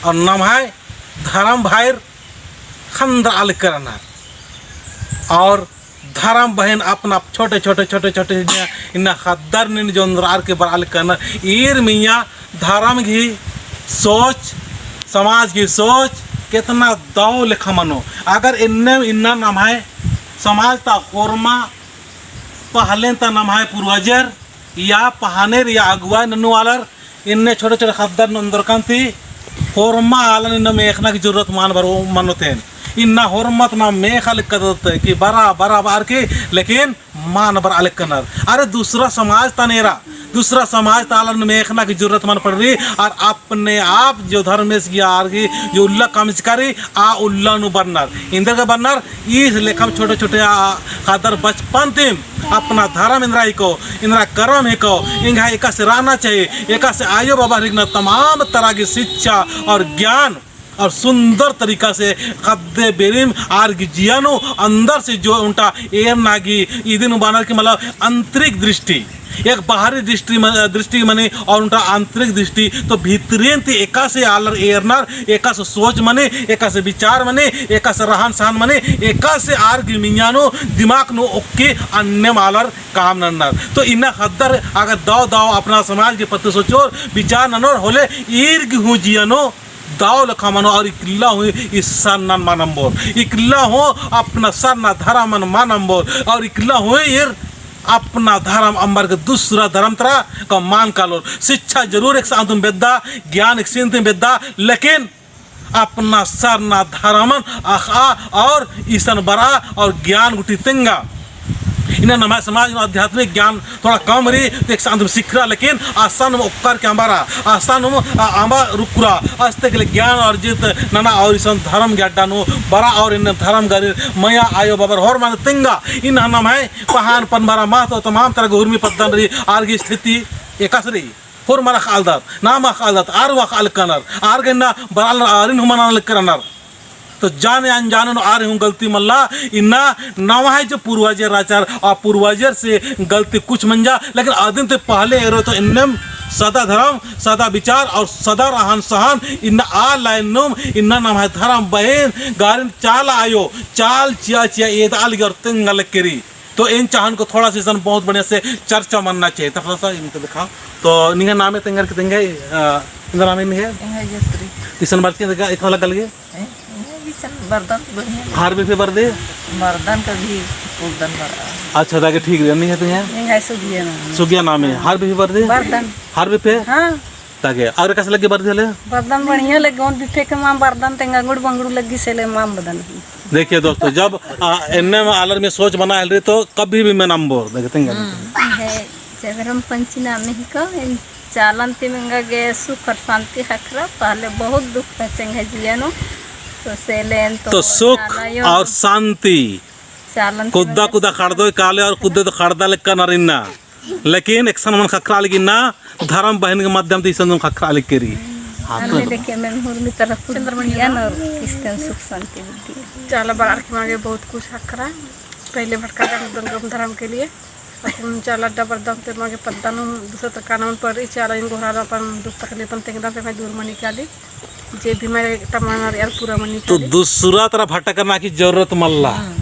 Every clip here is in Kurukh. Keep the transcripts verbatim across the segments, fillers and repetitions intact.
और नम्है धरम भाईर ख़न्दरआ लक्कर रअनर। और धरम बहिन अपना छोटे छोटे छोटे छोटे इन्ना ख़द्दर नीन जोंदरअर की बरआ लक्कर रअनर। ईर मइय्याँ धरम गही सोच, समाज गही सोच केतना दव लेखा मनो। अगर एन्ने इन्ना नम्है समाज ता होरमा पहलेन ता नम्है पूर्वजर या पहानेर या अगुवाई ननू आलर इन्ने छोटे छोटे ख़द्दर नू ओन्दरकन ती होरमा आलन इन्ना मेखना की जरूरत मल बरओ मनो तेन। इन्ना होरमत ना मेखा लक्कदत कि बरआ बरआ बअर की, लेकिन मल बरआ लक्कनर। अरे दूसरा समाज ता नेरा, दूसरा समाज ता आलन मेखना की जरूरत मल पड़री। और अपने आप जो धर्मेस गही आर गही जो उल्ला कमचकारी आ उल्ला नू बरनर। एन्देरगे बरनर, ई लेखम छोटे छोटे आ, ख़द्दर बचपन तिम अपना धरम एन्दरा हिको, एन्दरा करम हिको, एंग्है एकासे रहना चाहिए, एकासे आयो बाबा हिकना तमाम तरह की शिक्षा और ज्ञान और सुंदर तरीका से ख़द्दे बेरिम आर गही जिया नू अंदर से जो ओन्टा एरना गही इदिन बअनर की मतलब आंतरिक दृष्टि, एक बाहरी दृष्टि म-, दृष्टि मनी और ओन्टा आंतरिक दृष्टि, तो भितरेन ती एकासे आलर एरनर, एकासे सोच मनी, एकासे विचार मनी, एकासे रहन सहन मनी, एकासे आर गही मइय्याँ नू दिमाग नू ओक्की अन्नेम आलर काम नन्नर। तो इन्ना ख़द्दर अगर दव दव अपना समाज गही पत्त सोचोर विचार ननोर होले ईर गही हूँ जिया नू दव लेखा मनो और इकला हूँ ई सरनन मल अम्बोर, इकला हूँ अपना सरना धरमन मल अम्बोर और इकला हूँ ईर अपना धरम अम्बर की दूसरा धरम तरा का मल कालोर। शिक्षा जरूर एकसांतिम बेद्दा, ज्ञान एकसांतिम बेद्दा, लेकिन अपना सरना धरमन अख़आ और इसन बरआ और ज्ञान गूटी तेंगा। इन्ना नम्है समाज नू आध्यात्मिक ज्ञान थोड़ा कम रई, तो एकसांतिम सिखरआ, लेकिन असानिम ओक्कर की अम्बरआ, असानिम, आ, अम्बा रुकरआ, अस्ते के लिए ज्ञान अर्जित नना और इसन धरम गही अड्डा नू बरआ और इन्ना धरम गही मइय्याँ आयो बाबर होरमन तेंगा। इन्ना नम्है पहान पनभरा महतो तमाम तरह की उर्मी पद्दन रई, आर गही स्थिति एकासे रई। होरमर अख़आ लगदत, नाम अख़आ लगदत, आर हूँ अख़आ लक्कनर, आर गे इन्ना बरआ लगनर, आरिन हूँ मना लक्कनर। तो जाने अनजाने नू आर हूँ गलती मल्ला, इन्ना नम्है जो पूर्वजर रहचर, आ पूर्वजर से गलती कुछ मंजा, लेकिन अदिन ती पहले एरो तो इन्नेम सदा धरम, सदा विचार और सदा रहन सहन, इन्ना आ लाइन नुम, इन्ना नम्है धरम बहिन, गारिन चाला आयो, चाल चिआ चिआ एदआ लगी और तेंगा लक्की रई। तो एन चाहन को थोड़ा सा इसन बहुत बढ़िया से चर्चा मन्ना चाहिए। तो थोड़ा सा इनके दिखाओ। तो निंग्है नामे तेंगर के तेंगे, अ, इनका नामे निंग्है? एंग्है जत्री। इसन बरचकी देखा, इतना लग्गा लगी? ए, ए, इसन बरदन बढ़िया। हर बिफे बरदे? बरदन कभी उर्दन बरा। अच्छा, ताके ठीक रहे, निंग्है तेंगे? एंग्है सुगिया नामे। सुगिया नामे। हाँ। हर बिफे बरदे? बरदन। हर बिफे? हाँ। ताके, और कस लग्गी बरदी होले? बरदन बढ़िया लग्गी, ओन बिफे के माम बरदन तेंगा गुड़ बंगड़ू लग्गी से ले माम बदन। देखिए दोस्तों, जब, आ, एन्ने में आलर में सोच बना हेलरी तो कभी भी मल अम्बोर, देखते हैं। हम्म। है, जगरम पंची नामे ही को, एन चालन ती एंगा गे सुख और शांति ख़क्खरा, पहले बहुत दुख रहचा एंग्है जिया नू, तो से ले एन तो तो सुख चाला यो और शांति। चालन ती कुद्दा एंगा कुद्दा सुख खड़दो काले और कुद्दे तो खड़दा लक्कनर इन्ना। लेकिन एकसन मल ख़क्खरा लगी ना, धरम बहिन के माध्यम ती इसन ख़क्खरा लगी केरी। हाँ, तो अन्ने देखे में हुरमी तरफ चंद्रमणि ज्ञान और इसकन सुख शांति बुद्धि। चाला बरअर की मागे बहुत कुछ ख़क्खरा। पहले भटका दम धरम के लिए। अक्कुन चाला अड्डा बरदम ते मागे पद्दा नू दूसरा तरका नमन पड़ी, चाला इन गोहरा अपन दुख तकलीफन तेंगदम ते मैं दूर मनी काली। जे भी मैं तमन्ना रई आर पूरा मनी तो काली। दूसरा तरफ भटकना की जरूरत मल्ला। हम्म।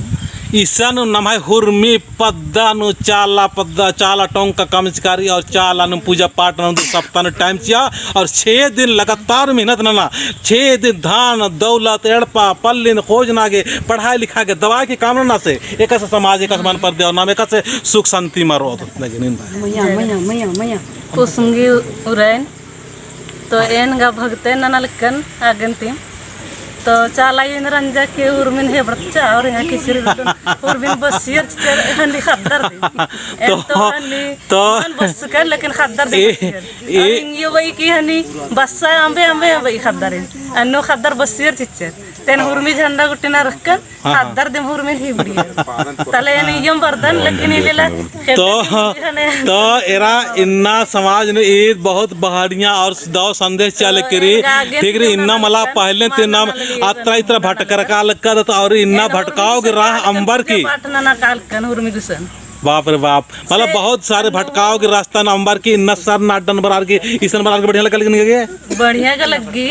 इसन नम्है हुरमी पद्दा नू चाला पद्दा, चाला टोंका कमचकारी और चाला नू पूजा पाठ नू दो सप्ताह नू टाइम चिआ और छह दिन लगातार मेहनत नना, छह दिन धन, दौलत, एड़पा, पल्लिन खोजना गे, पढ़ाई लिखा गे, दवाई के काम नना से, एकासे समाज, एकासे मल परदे और नाम एकासे सुख शांति मल रओ। मया, मया, मया, मया। कुसुंगी उरैन। तो एन गा भगते नना लक्कन आगन ती। तो चाला एन रंजा के उर्मिन हे बरचा और यहाँ किचरी गुड्डन उर्मिन बसियर चिचर हनी ख़द्दर दी। एन तो तो, हनी तो मन बस कर लेकिन ख़द्दर दी ए, बसियर। ए, और इंगियो बई की हनी बस्सा अम्बे अम्बे बई ख़द्दर। अन्नो ख़द्दर बसियर चिचर। तेन उर्मी झंडा गुट्टिना रखकन हाँ, हाँ। ख़द्दर दिम हुरमिन ही बुढ़िया। तले एन इयम बरदन, लेकिन इलेला तो, तो एरा इन्ना समाज नू ईद बहुत बढ़िया और दव संदेश चिआ लगी केरी। ठीक रई, इन्ना मला पहले ती नाम अतरा इतरा भटकरका लक्कदत और इन्ना भटकाव गे राह अम्बर की। पाठ नना कालकन हुरमी गुसन। बाप रे बाप, मतलब बहुत सारे भटकाव गे रास्ता नू अम्बर की इन्ना सरना अड्डन बरअर की, इसन बरअर की बढ़िया लग्गा लगी निंगा गे? बढ़िया गा लग्गी।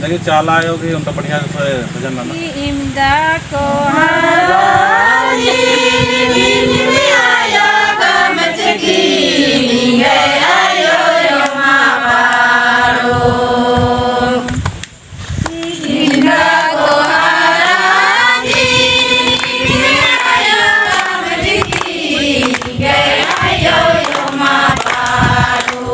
लेकिन चाला आयो कि उनका बढ़िया से भजन नना। इमदा कोहारा जी, निम्है आयो गमचकी, निंग्है आयो ओमा पाड़ो। इमदा कोहारा जी, निम्है आयो गमचकी, निंग्है आयो ओमा पाड़ो।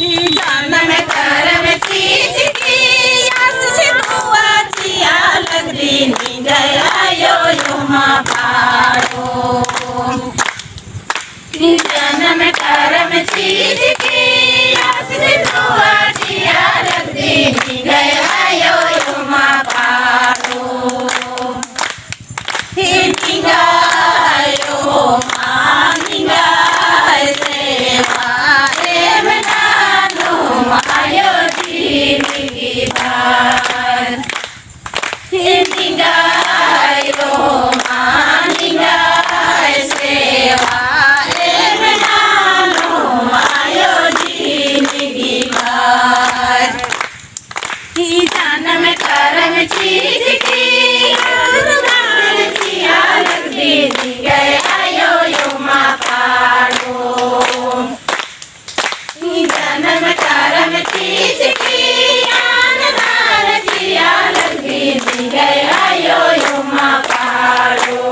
जनम करम चिचकी आसिस दुआ चिआ लगदी निंग्है आयो ओमा पाड़ो। जनम करम चिचकी आसिस दुआ चिआ लगदी निंग्है आयो ओमा पाड़ो। निंग्है आयो ओमा निंग्है सेवा एम ननोम आयो जिनगी भर। निंग्है आयो ओमा निंग्है सेवा एम ननोम आयो जिनगी भर। जनम करम चिचकी आसिस दुआ चिआ लगदी निंग्है आयो ओमा पाड़ो। जनम करम चिचकी आसिस दुआ चिआ लगदी निंग्है आयो ओमा पाड़ो।